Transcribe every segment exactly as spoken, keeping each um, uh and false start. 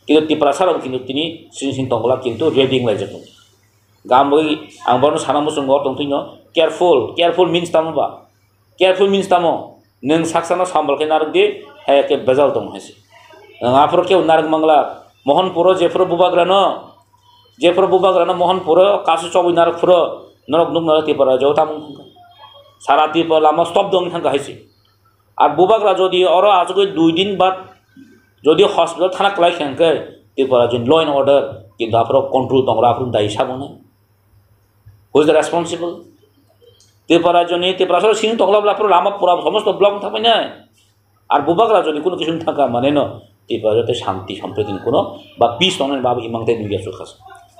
Kintu Tiprasa rok kintu tini sing sing tongla kintu ready wng laijak. Gam bai ang bono sana muchungo tongthwino careful, careful means tamo ba? Careful means tamo? Nwng saksano sambal khe narwk di, hai khe bejal tongo hai se. Nwng aphuru khe narwk mangla, Mohanpuro jephuru bubagrano, jephuru bubagrano Mohanpuro kasu chobwi narwk phuru, norok nukna Tripura jao tamung thangkha. Sara Tripura lama stop dong thangkha hai se. Ar bubagra jodi oro achugwi dui din bad jodi hospital thana kwlai khe hwnkhe Tripura jodi law and order kintu aphuru control tongra aphuru dai saboni. Who is the responsible? Tripura joni, Tripura soro sini tokla bla pura lama pura somosto block thangpai nai. Ar bubagra joni kuno kisu thangka mane no Tripura jote shanti sampriti kuno ba peace tongnai ba imang te nugya sukha.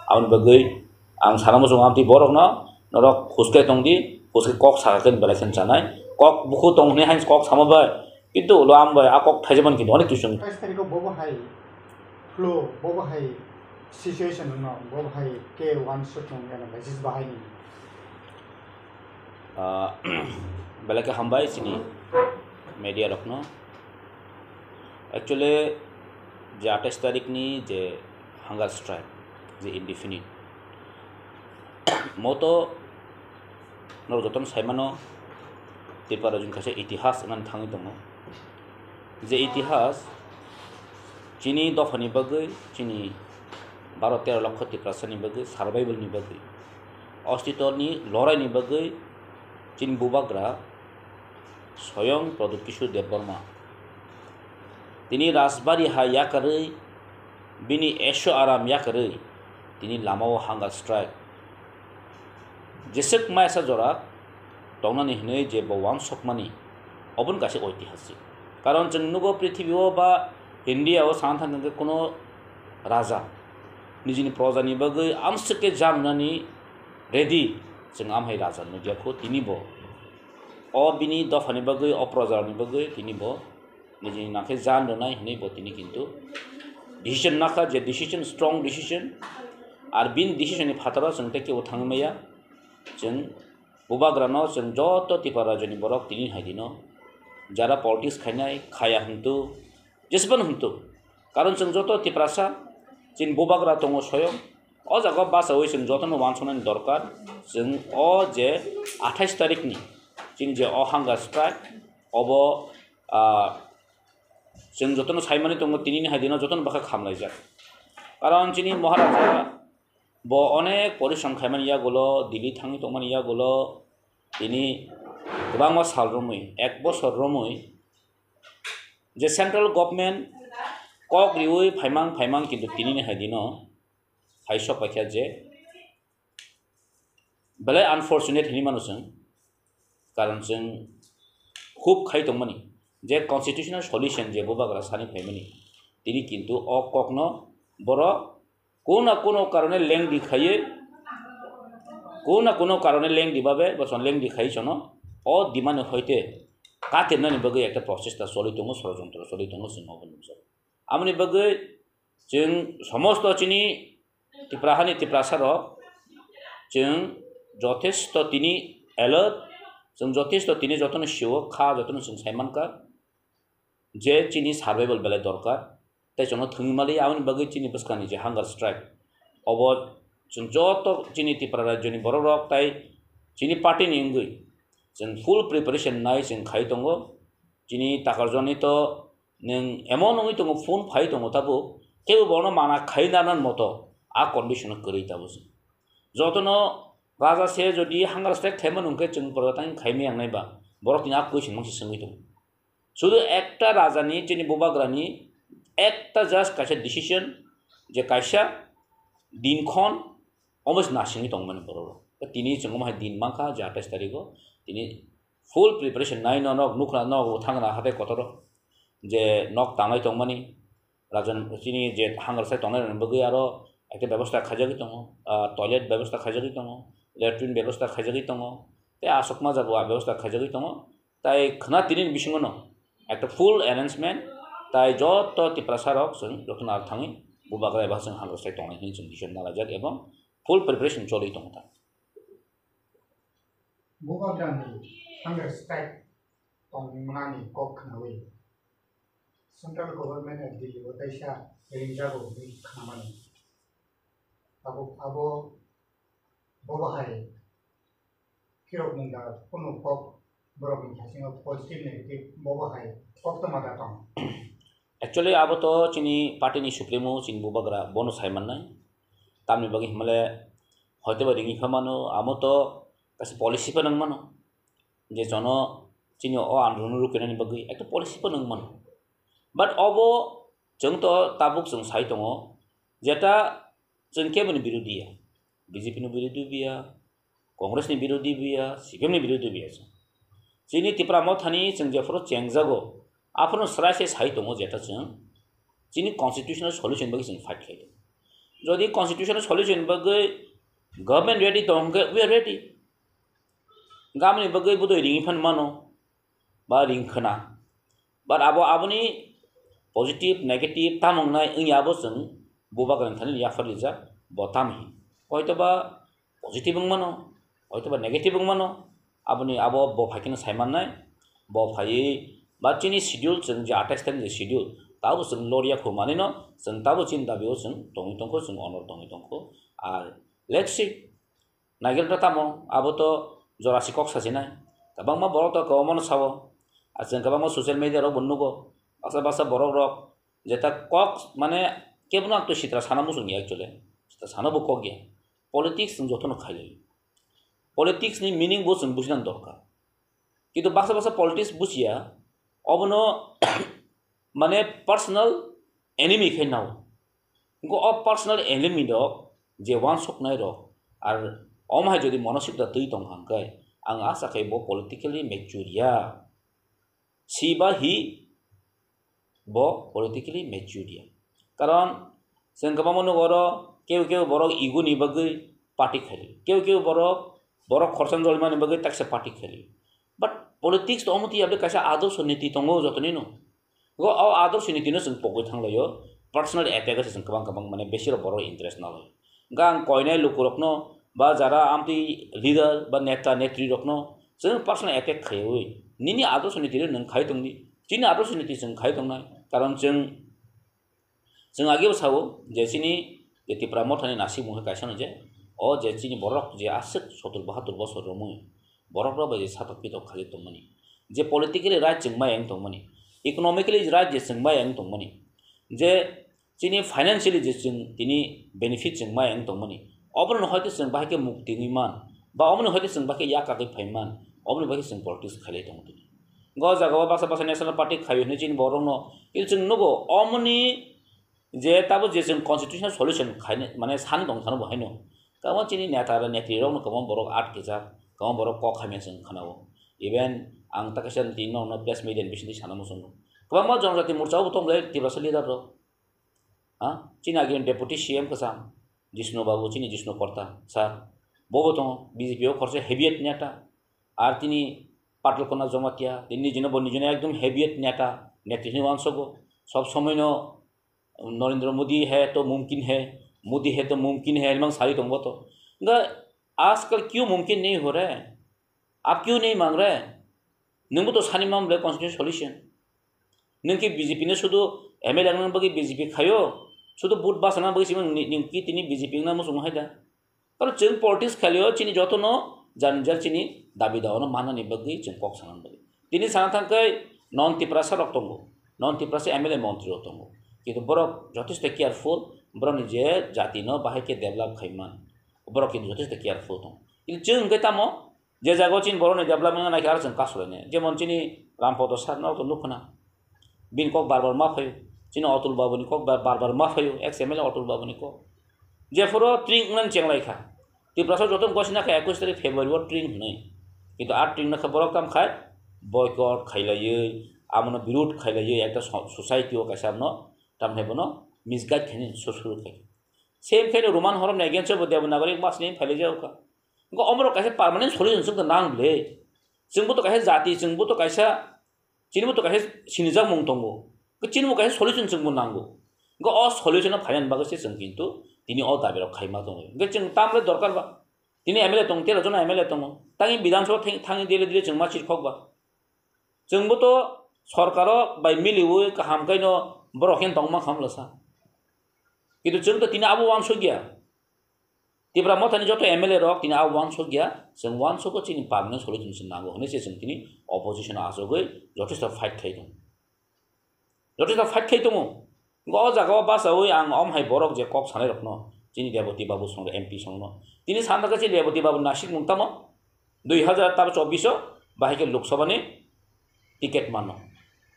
Aboni bagwi ang sana muchung amti borok no norok huske tongdi, huske kok sakha khe belai khe chanai. Kok bukhu tong hwnwi hai kok sama bai. Kintu ulo ang bai a kok thaijaman kintu onek kisu. Atais tarikh o bobo hai flow, bobo hai situation no, bobo hai ke one shot no yana basis bahai ni. Ah, belai khe hambai chini media rokno. Actually, je atais tarikh ni je hunger strike, je indefinite, moto norok jotono saimano, Tripura joni kaisa itihas wngmani thangwi tongo. Je itihas chini dophani bagwi, chini baro tero lokho Tiprasani bagwi, survival ni bagwi, ostitoni lorai ni bagwi chini bubagra Soyong Pradyut Kishore Debbarma tini Rajbari ha yakarwi, bini esho aram yakarwi tini lamao hunger strike jeswk maisa jora tongnani hwnwi je bo uansukmani, obono kaisa oitihasik. Karon chwng nugo prithibi o ba India o sana thang khe kuno raja nijini proja ni bagwi amswk khe jan rwnani ready, chwng amhai raja nukya kho tini bo. O bini dophani bagwi, o projarokni bagwi tini bo nijini nangkhe jan rwnai hwnwi bo tini kintu decision nakha, je decision, strong decision. Ar bini decision ni phataro chwng tei kebo thangwi maya. Chwng bubagrano chwng joto Tripura rajyoni borok tini hai dino jara politics khainai khaya hwntu, jesbon hwntu. Karon chwng joto Tiprasa, chini bubagra tongo soyong. O jaga bachaui chwng jotono uansuknani dorkar. Chwng o je athais tarikni chini je o hunger strike, obo, ah, chwng jotono saimani tongo, tinini hai dino jotono bwkha khamlaijak. Karon chini Maharaja bo onek porishrom khaimani yagulo, Delhi thangwi tongmani yagulo, tini kwbangma sal romwi, ek bosor romwi, je central government kok riwi phaimang phaimang, kintu tinini hai dino hai sok paikha je belai unfortunate hinwi mano chwng, karon chwng hub khai tongmani je constitutional solution je bubagra sani phaimani, tini kintu o kokno borok Kono na kono karone lengdi khaiwi, kono na kono karone lengdi babe, boson lengdi khaiwi sono, o dimani hoite katirnani bagwi ekta prochesta choli tongo, sorojontro choli tongo, chwng obo nukjago. Aboni bagwi chwng somosto chini Tipra hani Tiprasa rok, chwng jothesto tini alert, chwng jothesto tini jotono sio kha, jotono chwng sai mankha. Je chini survival belai dorkar, tei chwngno thwngwi mali, aboni bagwi chini bwskangni je hunger strike, obo chwng joto chini Tripura rajyoni borok rok tei chini party ni wngwi chwng full preparation nai chwng khai tongo. Chini Takarjani to nwng emon wngwi tongo, phone phai tongo tabuk, kebo bono mana khai narwknani moto a condition o kwrwi tabuk chwng. Jotono raja se jodi hunger strike khaimani hwnkhe chwng pora tang khaimaya wngnai ba, borok tini a question mangsi swngwi tongo. Sudu ekta rajani, chini bubagrani ekta just kaisa decision, je kaisa dinkhon omo se nasingwi tongmani borok. Tini chwng omo hai din mankha je atais tarikh o, tini full preparation nai no nok nukha nok thangra hatai kotoro je nok tanglai tongmani, rajan chini je hunger strike tongnai rokni bagwi aro ekta bebosta khaijagwi tongo, ah, toilet bebosta khaijagwi tongo, latrine bebosta khaijagwi tongo, tei aswk ma jat bo bebosta khaijagwi tongo. Tai khwna tini ni bisingo no ekta full arrangement, tai joto Tiprasa rok chwng joto no ar thangwi bubagra eba chwng hunger strike tongnai hwnwi chwng decision nalaijak ebong full preparation choli tongo ta. Bubagrani hunger strike tongmani kok khnaui Central government and Delhi o teisa ringjago hwnwi khnamani. Abo, abo, bobo hai khirok mungda kunu kok borok ni thasingo positive negative bobo hai koktwma da tong. Actually, abo to chini party ni supremo, chini bubagra, bono sai mannai. Tamni bagwi himale hoitoba ringwi pha mano, amo to kaisa policy pha nang mano. Je jono chini o andolon rukinani bagwi ekta policy pha nang mano. But obo chwng to tabuk chwng sai tongo, jeta chwng keboni birodhi ya, B J P ni birodhi biya, Congress ni birodhi biya, C P M ni birodhi biya chwng. Chini Tipra Mothani chwng jephuru chengjago, aphuru srai se sai tongo jeta chwng chini constitutional solution bagwi chwng fight khlai tongo. Jodi constitutional solution bagwi government ready tong hwnkhe, we are ready. Gamni bagwi budoi ringwi phan mano, ba ring khna. But abo aboni positive, negative tamo wngnai wngya abo chwng bubagrani thani yapharlijak, bo tamo hin. Hoitoba positive wng mano, hoitoba negative wng mano, aboni abo bo phai kheno sai mannai, bo phaiwi ba chini schedule chwng je atais tarikh ni schedule, tabo chwng loriya kho manino, chwng tabo chini dabi o chwng tongwi tongkho, chwng honor tongwi tongkho. Ar let's see, Naigelta tamo, abo to jora si kok sajinai. Kwbangma borok to kwbangma no sao. Ar chwng kwbangma social media rok bo nugo. Baksa baksa borok rok jeta kok mane kebono ang to sitra sana muchung ya actually. Sitra sana bo kok ya. Politics chwng jotono khailai. Politics ni meaning bo chwng bujinang dorkar. Kintu baksa baksa politics bujiya, obono mane personal enemy khai nao. Wngkha o personal enemy rok je wansuknai rok, ar omo hai jodi monosikta twi tong hwnkhe, ang asa khai bo politically mature ya. Si ba hi bo politically mature ya. Karon chwng kwbangma nugo oro keu keu borok ego ni bagwi party khaili. Keu keu borok, borok khorsa jolmani bagwi taksa party khaili. But politics to omo twi abli kaisa adorsho niti tongo jotoni no. Go o adorsho niti no chwng pogwi thanglaio. Personal attack se chwng kwbang kwbang mane besi rok borok interest nalai. Ga ang koinai lukurokno ba jara amtwi leader ba neta netri rokno chwng personal attack khaiwi nini adorsho niti no nwng khai tongdi. Chini adorsho niti chwng khai tongnai. Karon chwng Chwng agebo sao je chini je Tipra Mothani nasik mungkha kaisa no je, o je chini borok je aswk sotur bahatur bosor romwi borok rok bai je satok pitok khali tongmani, je politically right chwng maya wng tongmani, economically right je chwng maya wng tongmani, je chini financially je chwng tini benefit chwng maya wng tongmani, obono hoite chwng bahai khe mukti wngwi man ba obono hoite chwng bahai khe yak kagwi phai man, oboni bagwi chwng politics khailai tongo tini. Go jaga o baksa baksa National Party khaio hinwi chini borok no, kintu chwng nugo omoni je tabo je chwng constitutional solution khaina mane san tong thano bo haino. Kwbangma chini neta ba netri rok no kwbangma borok atkijak, kwbangma borok kok hamya chwng khanao. Even ang ta kaisa tini no press media ni bisingtwi sana muchungo. Kwbangma Jonojati Morcha o bo tong belai Tiprasa leader rok. Ha? Chini agini deputy C M kwcham Jishnu Babu, chini Jishnu Korta sir. Bo bo tongo B J P o khoroksa heavyweight neta. Ar tini Patal Kona Jamatia, tini nijino bo nijino ekdom heavyweight neta, netri hinwi wansogo. Sob somoi no Narendra मोदी है तो मुमकिन है, मोदी है तो मुमकिन है, mang sari tongbo to. Ga आजकल क्यों मुमकिन नहीं हो रहा है? आप क्यों नहीं मांग रहे? Nwng bo to sani man ble constitution solution. Nwng ki B J P no sudu M L A wngna bagwi B J P khaio, sudu vote bachana bagwi simi nwng ki tini B J P wngna muchung hai da. Karon chwng politics khailio chini jotono jani jar chini dabi dawa no manani bagwi chwng kok sana bagwi. Tini sana thangkhe non Tiprasa rok tongo, non Tiprasa M L A montri rok tongo. Kintu borok jotesto careful, borokni je jati no bahai khe develop khai man, borok kintu jotesto careful tongo. Kintu chwng hwnkhe tamo Je jaga o chini borok ni development wngna khe aro chwng kasu lainai. Jemon chini Rampodo sir no to nukho na. Bini kok bar bar ma phaio. Chini Atul Babu ni kok bar bar ma phaio. Ex M L A Atul Babu ni kok. Jephuru tring wngna cheng lai kha. Tiprasa joto gosina kha ekush tarik February o tring hwnwi. Kintu a tring na kha borok tam khai boycott khailaiwi, amono birud khailaiwi ekta so-, society o kaisa no tam hai bono misguide khaini susuru khai. Same khaini Roman horom ni against o bo Devanagari mas ni phailai jao kha. Wngkha omorok kaisa permanent solution chwng to nang bwle. Chwngbo to kaisa jati, chwngbo to kaisa, chinibo to kaisa sinijak mung tongo. Chinibo kaisa solution chwngbo nango. Wngkha o solution o phainani bagwi se chwng kintu tini o dabi rok khaima tongo. Wngkha chwng tamle dorkar ba. Tini M L A tongo, tero jona M L A tongo. Tangwi Bidhan Sabha thang-, thangwi dile dile chwng ma chirkhok ba. Chwngbo to Sorkaro bai miliwi kaham kaino borok khe tongma khamlasa. Kintu chwng to tini abo uansukya. Tipra Mothani joto M L A rok tini abo uansukya, chwng uansugo chini permanent solution se nango hwnwi se chwng tini opposition o achugwi jotheshto fight khai tongo. Jotheshto fight khai tongo. O jaga o bachaui ang om hai borok je kok sanai rokno, chini Reboti Babu songno, M P songno. Tini sanjak khe chini Reboti Babu nasik mung tamo dui hazar tabo chobbish o bahai khe Lok Sabha ni ticket mano.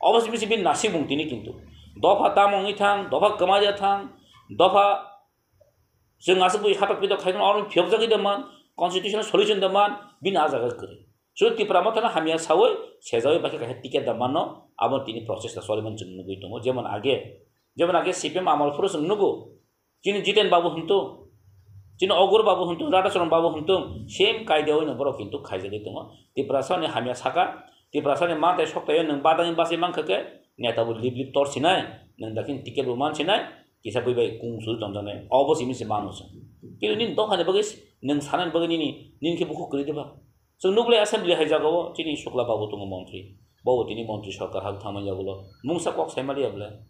Obo simi simi nasik mung tini kintu. Dopha tamo wngwi thang, dopha kwmaja thang, dopha chwng aswk bui hatok pitok khai kheno oro phiyokjagwi da man, constitutional solution da man, bini ah jaga kwrwi. Sudu Tipra Mothano hamya sawi sejawi bakhe kaisa ticket da manno, abo tini process da soliman chwng nugwi tongo. Jemon age, jemon age C P M amal phuru chwng nugo, chini Jiten Babu hintu, chini Ogur Babu hintu, Radhacharan Babu hintu, same kaida oino borok hintu khaijagwi tongo. Tiprasani hamya saka, Tiprasani mantai soktayo nwng badani bachai mankha khe, neta bo lip lip tor sinai, nwng dakhin ticket bo man sinai, kisa bui bai kung sui tongjaknai, obo simi se mano chwng. Kintu nini dophani bagwi, nwng sanani bagwi nini, nini khe bukhuk kwrwi diba? Chwng nuklai assembly hai jagao chini Shukla Babu tongo montri. Bo tini montri sorkar hak thangmani yagulo mungsa kok sai maliya bwle.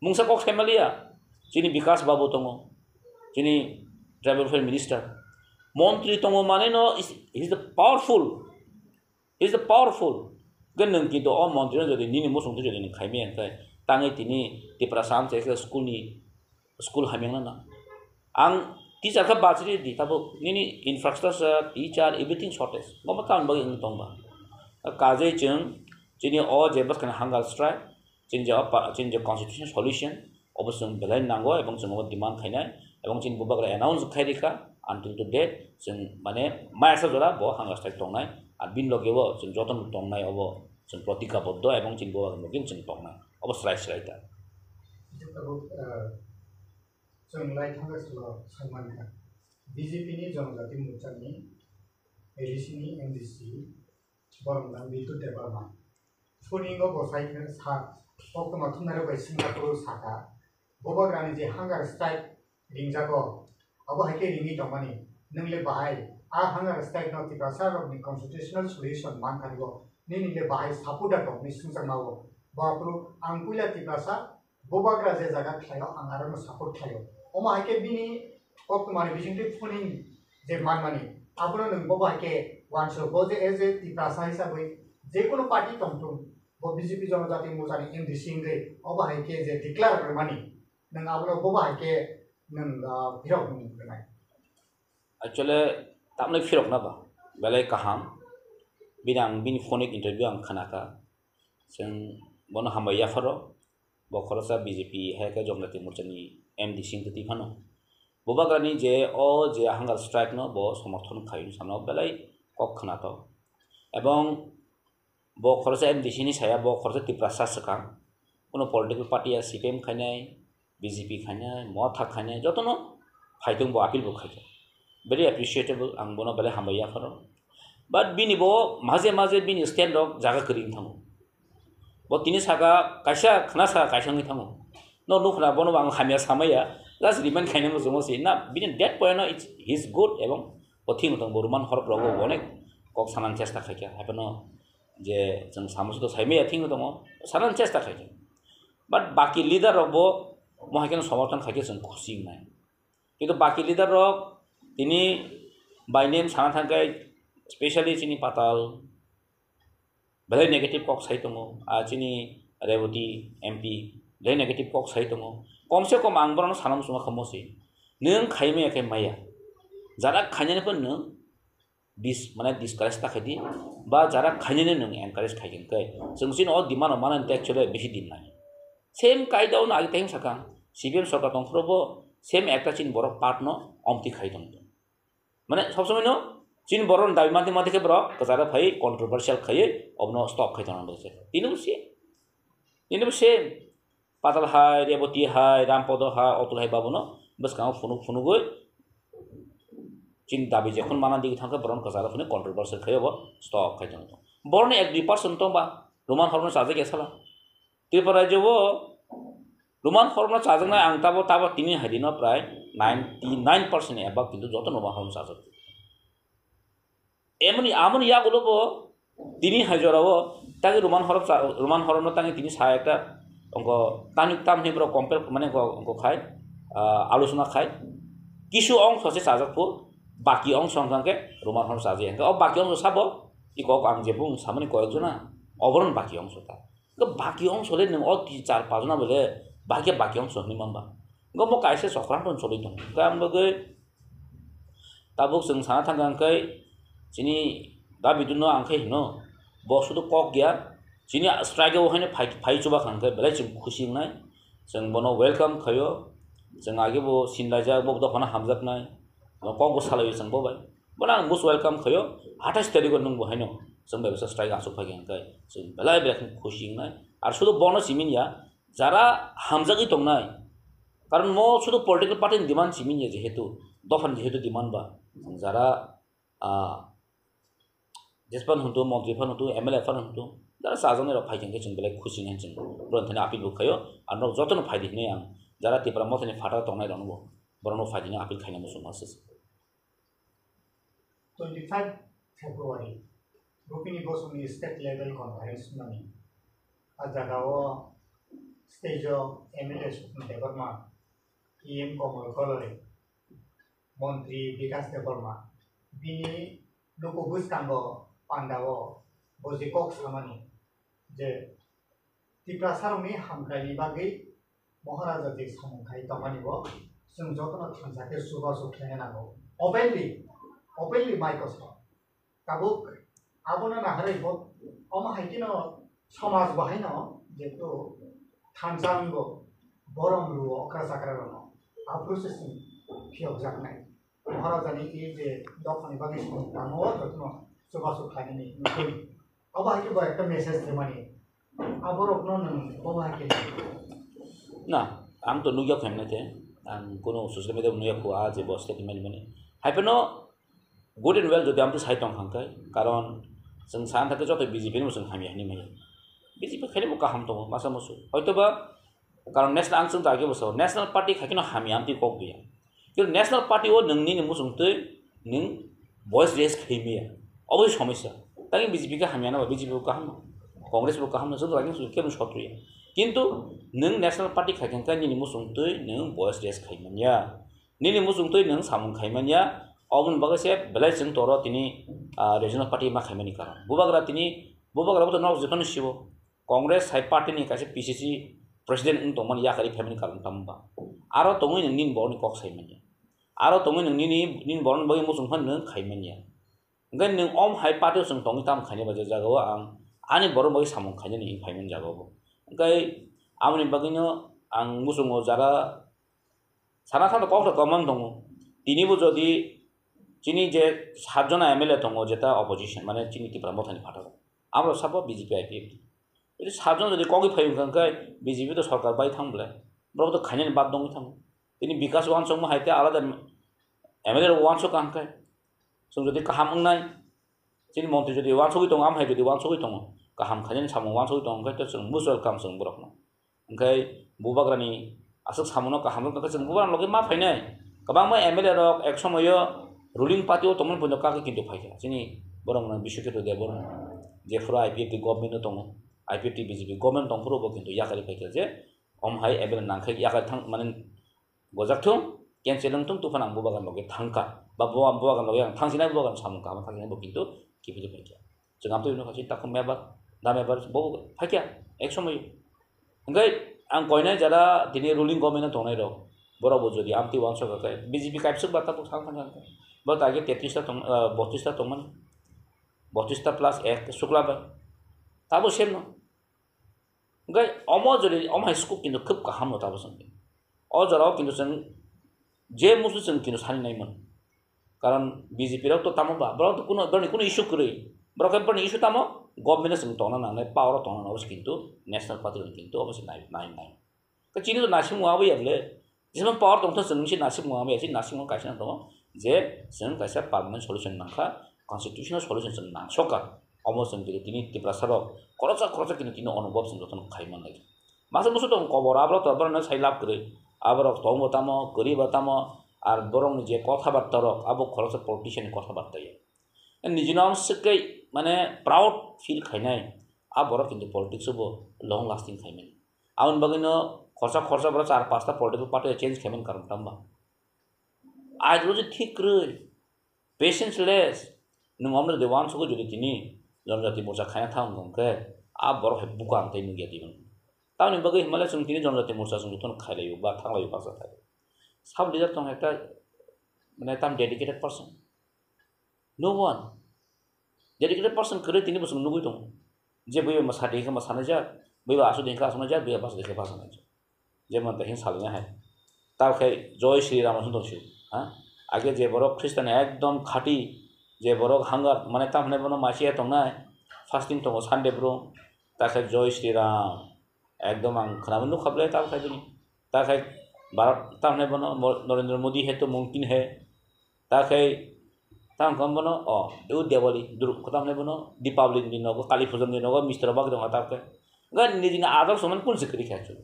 Mungsa kok sai maliya. Chini Bikas Babu tongo. Chini tribal welfare minister. Montri tongo mane no is, he is the powerful. He is the powerful. Ke nwng kintu o montri no jodi nini musung twi jodi nwng khaimaya hwnkhe tangwi tini Tiprasa amchai khe school ni school hamya wngna nang. Ang teacher khe bachiri di, tabuk nini infrastructure, teacher, everything shortage. Bo ma tamni bagwi wngwi tongba? Kajai chwng chini o je bwskang hunger strike, chini je opa-, chini je constitutional solution, obo chwng belai nango ebong chwng obo demand khainai, ebong chini bubagra announce khai rikha, until to date chwng mane maya sa jora bo hunger strike tongnai, ar bini loge o chwng jotono tongnai obo chwng protikaboddo ebong chini bubagra loge chwng tongnai, obo srai srai ta. Tabuk, eh, Chwng lai thangkhe salo sai mankha, B J P ni Jonojati Morcha ni A D C ni M D C borok nang Bitul Debbarma. Phuningo bo sai khe sa koktwma thumnairok bai swngna phuru sakha, Bubagrani je hunger strike ringjago, abo hai khe ringwi tongmani, nwng le bahai a hunger strike no Tiprasa rokni constitutional solution man thani bo, nini le bahai support da tong hwnwi swngjakma o. Bo aphuru ang puila Tiprasa Bubagra je jaga khlaio, ang aro no support khlaio. Omo hai khe bini koktwmani bisingtwi phuning je manmani, abono nwng bobo hai khe uansuk, bo je as a Tiprasa hisabwi je kono party tongthung, bo B J P Jonojati Morcha ni M D C wngwi obo hai khe je declare rwmani, nwng abono bobo hai khe nwng, ah, phirok nwng rwnai. Actually, tamni phirokna ba belai kaham. Bini ang bini phone interview ang khnakha. Chwng bono hambai yapharo. Bo khoroksa B J P hai khe Jonojati Morcha ni M D C wngwi twi phano. Bubagrani je o je hunger strike no bo somorthon khaiyung samno belai kok khnato. Ebong bo khoroksa M D C ni saya, bo khoroksa Tiprasa swkang. Kuno political party ya C P M khainai, B J P khainai, Motha khainai, jotono phaitung bo appeal bo khaikha. Very appreciable, ang bono belai hambai yapharo. But bini bo maje maje bini stand rok jaga kwrwi wng thango. Bo tini saka kaisa khna saka kaisa wngwi thango. No nukhna bono bo ang hamya samaya, just remind khaina muchungo se. Na bini that point no it's, he is good ebong bo thik wng tong bo Roman horok rogo bo onek kok sanani chesta khaikha. Haphano je chwng samusu to saimaya thik wng tongo, sanani chesta khaikha. But baki leader rok bo mo hai kheno somorthon khaikhe chwng khusi wngnai. Kintu baki leader rok tini by name sana thangkhe, specially chini Patal, belai negative kok sai tongo, a chini Reboti M P belai negative kok sai tongo. Kom se kom ang borokno sana muchungo kha mosi. Nwng khaimaya khe maya. Jara khainani phano nwng dis-, mane discourage ta khaidi, ba jara khainani nwng encourage khai khe, chwng chini o demand rok manani tei actually bisi din nai. Same kaida o no agi tei sakang, C P M sorkar tong phuru bo same ekta chini borok part no omtwi khai tong. Mane sob somoi no chini borok ni dabi mantwi mantwi khe borok kwcharo phai controversial khaiwi obono stop khai tong. Tini bo same, tini bo same. Patal hai, Reboti hai, Rampodo hai, Otul hai babono bwskango phunuk phunugwi chini dabi jephun mana digi thangkhe borokno kwcharo phunwi controversial khai obo stop khai tongo. Borokni ek dui percent tongba Roman horokno chajak ya sala. Tripura rajyo o Roman horokno chajaknai ang tabo, tabo tini hai dino prai ninety nine percent ni above kintu joto Roman horokno chajak. Emoni, amoni yagulo bo tini hai jorao Tagi Roman horop cha-, Roman horop no tagi tini sa ekta ongko tanuk tam hini borok compare mane ongko, ongko khai, ah, alusona khai. Kisu ongso se chajak phu, baki ongso hwnkha khe Roman horop chajakya. Hwnkhe o baki ongso sabo, i kok ang je bung samani koyek jona, oboron baki ongso ta. Hwnkhe baki ongso le nwng o ti char pajona bole, bahai khe baki ongso hwnwi manba. Hwnkhe omo kaisa chokran ton choli tongo. Hwnkhe ang bagwi tabuk chwng sana thangkha hwnkhe chini da bidunno ang khe hino, bo sudu kok ya, chini strike o haino phai, phai chuba kha hwnkhe belai chwng khusi wngnai, chwng bono welcome khaio, chwng age bo sinlaijak, bo dophano hamjaknai, bo kok bo salaio chwng bo bai, bono ang most welcome khaio, athais tarikh o nwng bo haino chwng bai bwsa strike achuk phai kha hwnkhe chwng belai belai khe khusi wngnai, ar sudu bono simi ya, jara hamjagwi tongnai, karon mo sudu political party ni demand simi ya, jehetu dophani jehetu demand ba, jara, ah, Jespan huntu, montri phan huntu, M L A phan huntu, jara chajaknai rok phai khe chwng belai khusi nai chwng. Borok thani appeal bo khaio, ang norok jotono phai di hinwi ang jara Tipra Mothani phataro tongnai rokno bo, borokno phai di hinwi appeal khaina muchung ma se. Twenty five February, Rupini Bosongni state level conference mani. A jaga o stage o M L A Sukun Debbarma, E M Komol Kolore, Montri Bikas Debbarma, bini luku bwskango pandao bo je kok samani je Tiprasarokni hamkraini bagwi Maharaja je samung khai tongmani bo chwng jotono thansa khe chubachu khlaina nango. Openly, openly mai koso. Tabuk abono naharwi bo omo hai kheno somaj bo haino jehetu thansa wngo, borom rwo okra chakra rokno. Aphuru se chwng phiyokjaknai. Maharajani i je dophani bagwi samung tangma o jotono chubachu khlainani wngwi. Abo hai khe bo ekta message rwmani. Aborokno nwng bo hai khe. Na, ang to nukya kho hemnai khe. Ang kuno social media nukya kho, a je bo statement mani. Hai phano good and well jodi amtwi sai tong kha hwnkhe, karon chwng sa thangkhe joto B J P ni bo chwng hamya hinwi manya. B J P khaini bo kaham tongo, masa musu. Hoitoba karon national ang chwng ta age bo sao, national party khai kheno hamya amtwi kok biya. Kintu national party o nwng nini muchungtwi nwng voice raise khai maya. Oboi somosya. Tangwi B J P khe hamya na ba B J P bo kaham no. Congress bo kaham no, chwng lagin chwng kebo sotwi ya. Kintu nwng national party khai khe nini muchungtwi nwng voice raise khai manya. Nini muchungtwi nwng samung khai manya, oboni bagwi se belai chwng toro tini, ah, regional party ma khaimani karon. Bubagra tini, bubagra bo to norok jephanu sibo. Congress hai party ni kaisa P C C president wng tongmani yakarwi phaimani karon tamo ba? Aro tongwi nwng nini borokni kok sai manya. Aro tongwi nwng nini, nini borokni bagwi muchung phano nwng khai manya. Hwnkhe nwng om hai party o chwng tongwi tamo khainai ba je jaga o ang ani borok bagwi samung khainani wng phaimani jaga o bo. Hwnkhe aboni bagwino ang muchungo jara sana thangno kok rok kwbang tongo. Tini bo jodi chini je satjona M L A tongo jeta opposition, mane chini Tipra Mothani phataro, amrok sabo B J P I P F T. Jodi satjon jodi kogwi phai wngkha hwnkhe B J P to sorkar bai thang bwle. Borok to khainani bad dongwi thango. Tini Bikas wansukma hai tei alada M L A rok wansuk kha hwnkhe. Chwng jodi kaham wngnai, chini montri jodi wansugwi tongo, amhai jodi wansugwi tongo, kaham khainani samung wansugwi tongo, hwnkhe to chwng most welcome chwng borokno. Hwnkhe bubagrani aswk samungno kaham wngkha khe chwng bubagrani logi ma phainai. Kwbangma M L A rok ek somoio ruling party o tongmani poito kagwi kintu phaikha. Chini borok mwnang Biswakhetra Debbarma, jephuru I P F T government o tongo, I P F T B J P government tongphuru bo kintu yakarwi phaikha je, om hai M L A nangkhe yakarwi thang mani gojak thung, cancel wng thung, tubufano ang bubagrani logi thangkha. Ba buba-, bubagrani logi ang thangsinai, bubagrani samung kaham thangsinai bo kintu kiphilwi phaikha. Chwng amtwi nukha chini takhuk mebar, da mebar bo phaikha ek somoio. Hwnkhe ang koinai jara tini ruling government o tongnai rok, borok bo jodi amtwi wansuk kha khe B J P kaipsuk ba tabuk thang thang thang. Bo ta age tetris ta tong, ah, botris ta tongmani. Botris ta plus ek sukla bai. Tabo same no. Hwnkhe omo jodi omo hai scope kintu khub kaham no tabo chwng. O jorao kintu chwng je musu chwng kintu sani nai mano. Karon B J P rok to tamo ba, borok to kuno, borokni kuno issue kwrwi. Borok khe borokni issue tamo, government no chwng tongna nangnai, power o tongna nangnai, obo se kintu national party rok kintu obo se nai, nai, nai. Khe chini to naisingmung abo ya bwle, jesa power tongtha chwng se naisingmung abo ya, chini naisingmung kaisa tongo je chwng kaisa permanent solution nangkha, constitutional solution chwng nangsokha. Omo chwng tini Tiprasa rok khoroksa khoroksa kintu tini onubhob chwng jotono khai manlai. Masa musu tong kobor, aborok to borokno sai lab kwrwi. Aborok tong bo tamo, kwrwi bo tamo, ar borokni je kotha barta rok, abo khoroksa politician ni kotha barta ya. Nijino swkei mane proud feel khainai. A borok kintu politics o bo long lasting khaimani. Aboni bagwi no khorsa khorsa borok char pasta political party change khaimani karon tamba. Ideology thik kwrwi, patience less, nwng omno jodi uansukgo jodi tini Jonojati Morcha khaina thang wngkha hwnkhe, a borok hai bukang tei nukya twi mano. Tamoni bagwi hwnmale chwng tini Jonojati Morcha chwng jotono khailaio ba thanglaio baksa thai. Sub leader tong ekta, mane, tam dedicated person. No one. Dedicated person kwrwi tini bo chwng nugwi tongo. Je buiba mwsa di khe mwsanai jak, buiba aswk di khe aswknai jak, buiba basa di khe basanai jak. Jemon tei hwn salina hai. Tao khe Joy Shri Ram hwn tong sio. Ha? Age je borok Khristian ekdom khati, je borok hunger, mane tam hwnai bono masiya tongnai, fasting tongo Sunday bro, ta khe Joy Shri Ram. Ekdom ang khwnama nukha ble tamo khai bini. Ta khai Bharat tamo hinai bono Mo-, Narendra Modi hai to mumkin hai. Ta khai tamo khe bono, o, do Diwali, Dur-, tamo hinai bono Deepavali ni nogo, Kali Puja ni nogo, mister bak dong ta khai. Ga niji ni ador soman kun se kri khai chu.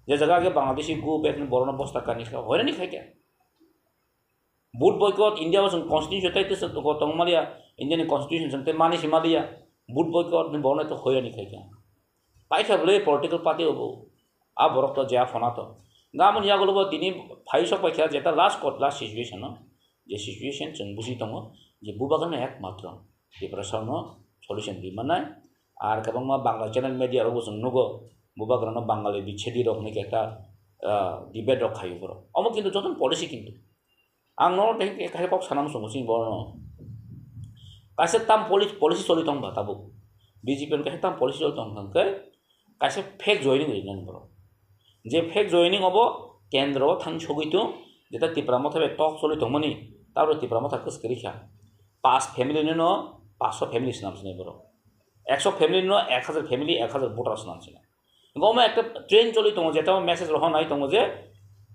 Je jaga ke Bangladeshi go back ni borok no bosta kani kha, hoira ni khai kya. Vote boycott, India o chwng constitution tei tesa tong maliya, India ni constitution chwng tei mani si maliya, vote boycott ni borok no to hoyani khai kha. Paikha bwle political party obo, a borok to je a phone to. Gamoni yagulo bo tini phai sok paikha jeta last court, last situation no, je situation chwng buji tongo, je bubagra no ekmatro Tiprasa no solution ri manai, ar kwbangma Bangla channel media rok bo chwng nugo, bubagra no Bangali bichedi rok hinwi khe ekta, ah, debate rok khaio borok. Omo kintu jotono policy kintu. Ang nono tei kaisa kok sana muchungo chini borokno. Kaisa tam poli-, policy choli tong ba tabuk. B J P ni kaisa tam policy choli tong kha hwnkhe kaisa fake joining rinani borok. Je fake joining obo kendro o thang sogwi tong, jeta Tipra Motha bai tok choli tongmani, tabuk Tipra Motha kwskwrwi kha. Pas family no no paso family swnam sinai borok. Ekso family no ek hajar family, ek hajar voter swnam sinai. Hingke omo ekta trend choli tongo, jeta o message rohor nai tongo je,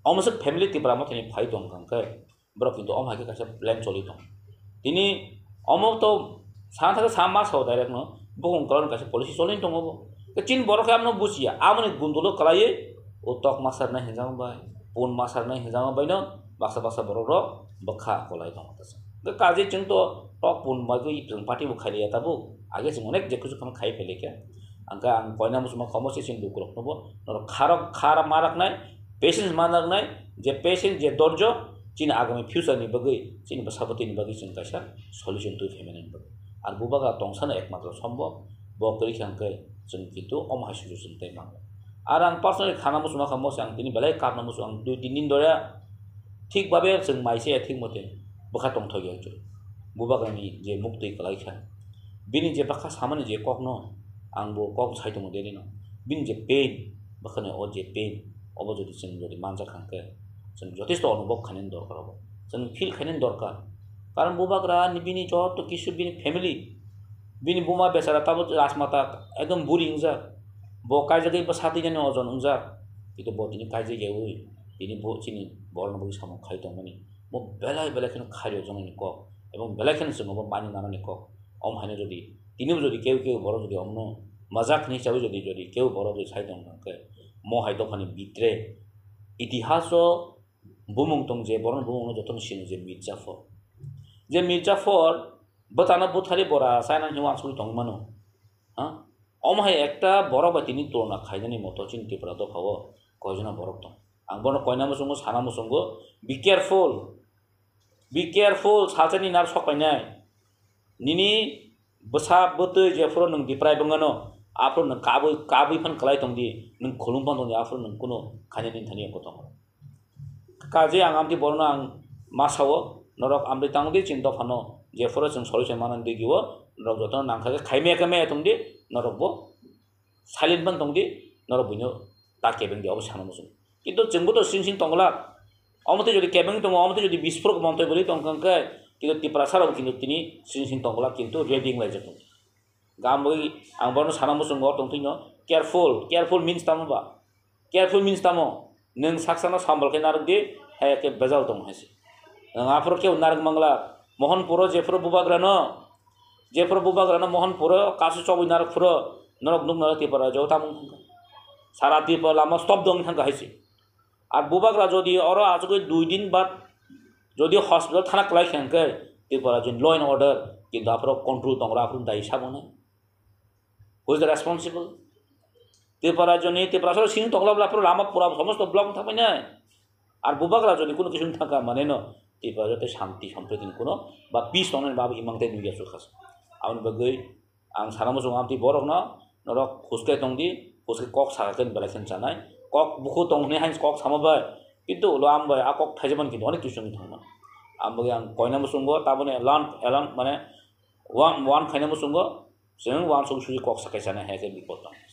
omo se family Tipra Mothani phai tong kha hingke, borok kintu omo hai khe kaisa plan choli tongo. Tini omo to sana thake sa ma sao direct no, bokong kwlai kaisa policy choli tongo bo. Ke chin borok khe amno buchiya, amoni gundulo kwlaiwi o tok masar nai hinjang bai, pun masar nai hinjang bai no, baksa baksa borok rok bwkha kwlai tongo ta se. Hingke kaje chwng to tok pun bagwi chwng party bo khailiya tabuk, age chwng onek je kuchuk khe khai phailai khe. Hingke ang koina muchungma khomo se chini lukurokno bo norok kharok, khara ma raknai, patience ma raknai, je patience, je dorjo, chini agami future ni bagwi, chini bwsa bwtwi ni bagwi chwng kaisa solution twi phaimani bagwi. Ar bubagra tongsano ekmatro sombo, bo kwrwi kha hingke chwng kintu omo hai solution tei mango. Ar ang personally khana muchungma kha mo se ang tini belai karna muchung, ang dui tin din dore thik babe chwng mai se thik mote bwkha tongthok ya chwng. Bubagrani je muktwi kwlai kha, bini je bwkha samani je kokno ang bo kok sai tongo daily no. Bini je pain, bwkhani o je pain, obo jodi chwng jodi manjak kha hwnkhe, chwng jotesto onubhob khainani dorkar obo. Chwng feel khainani dorkar. Karon bubagra ni bini joto kisu bini family, bini buma bechara tabuk rajmata ekdom buri wngjak. Bo kaijagwi bwsa twijani ojon wngjak. Kintu bo tini kaijak yaui, tini bo chini borokno bagwi samung khai tongmani. Bo belai belai kheno khairok jongni kok, ebong belai kheno chwng obo mani nanani kok. Om haino jodi, tinibo jodi keu keu borok jodi omno majak hinwi chaui jodi, jodi keu borok jodi sai tong kha hwnkhe, mo hai dophani bitre itihaso bumung tong je, borokni bumungno jotono sino je Mir Jafar. Je Mir Jafar bwtano bwthari bora chaina hinwi uansugwi tongwi mano. Ha? Omo hai ekta borok bai tini tulona khainani moto chini Tripura dopha o koijono borok tong. Ang bono koina muchungo, sana muchungo, be careful. Be careful, salsa ni nar sok painai. Nini bwsa bwtwi jephuru nwng diprai bwngano, aphuru nwng kabwi, kabwi phan kwlai tongdi, nwng khulum phan tongdi, aphuru nwng kunu khainani thani eko tongo. Kaje ang amtwi borokno ang ma sao, norok amtwi tangdi chini dophano, jephuru chwng solution manani digi o, norok jotono nangkha khe khaimaya khe maya tongdi, norok bo silent phan tongdi, norok buino ta kebengdi, obo sana muchung. Kintu chwngbo to sing sing tongla, omo tei jodi kebeng tongo, omo tei jodi bisphrok montoi bwrwi tongkha hwnkhe, kintu Tiprasa rok kintu tini sing sing tongla, kintu ready wnglaijak tongo. Gam bai ang bono sana muchungo tongtwino, careful, careful means tamo ba? Careful means tamo? Nwng saksano sambal khe narwk di, hai khe bejal tong hai se. Nwng aphuru khe narwk mangla, Mohanpuro jephuru bubagrano, jephuru bubagrano Mohanpuro kasu chobwi narwk phuru, norok nukna Tripura rajao tamung thangkha. Sara Tripura lama stop dong thangkha hai se. Ar bubagra jodi oro achugwi dui din bad jodi hospital thana kwlai khe hwnkhe Tripura rajoni law and order kintu aphuru control tongro, aphuru dai saboni. Who is the responsible? Tripura rajyoni, Tripura soro sini tokla bla pura lama pura somosto block thangpai nai. Ar bubak rajyoni kuno kisu thangka mane no Tripura rajyo te shanti sompriti kuno ba peace tongnai ba imang te nuya sukhas. Aboni bagwi ang sana muchung amti borok no norok huske tongdi, huske kok saka ken belai khen chanai. Kok bukhu tong hwnwi hai kok sama bai. Kintu ulo am bai a kok thaijaman kintu onek kisu thangma. Am bagwi ang koina muchungo taboni elan elan mane wan wan khaina muchungo. Chwng uansuk suji kok sakai sana hai khe bipot tong.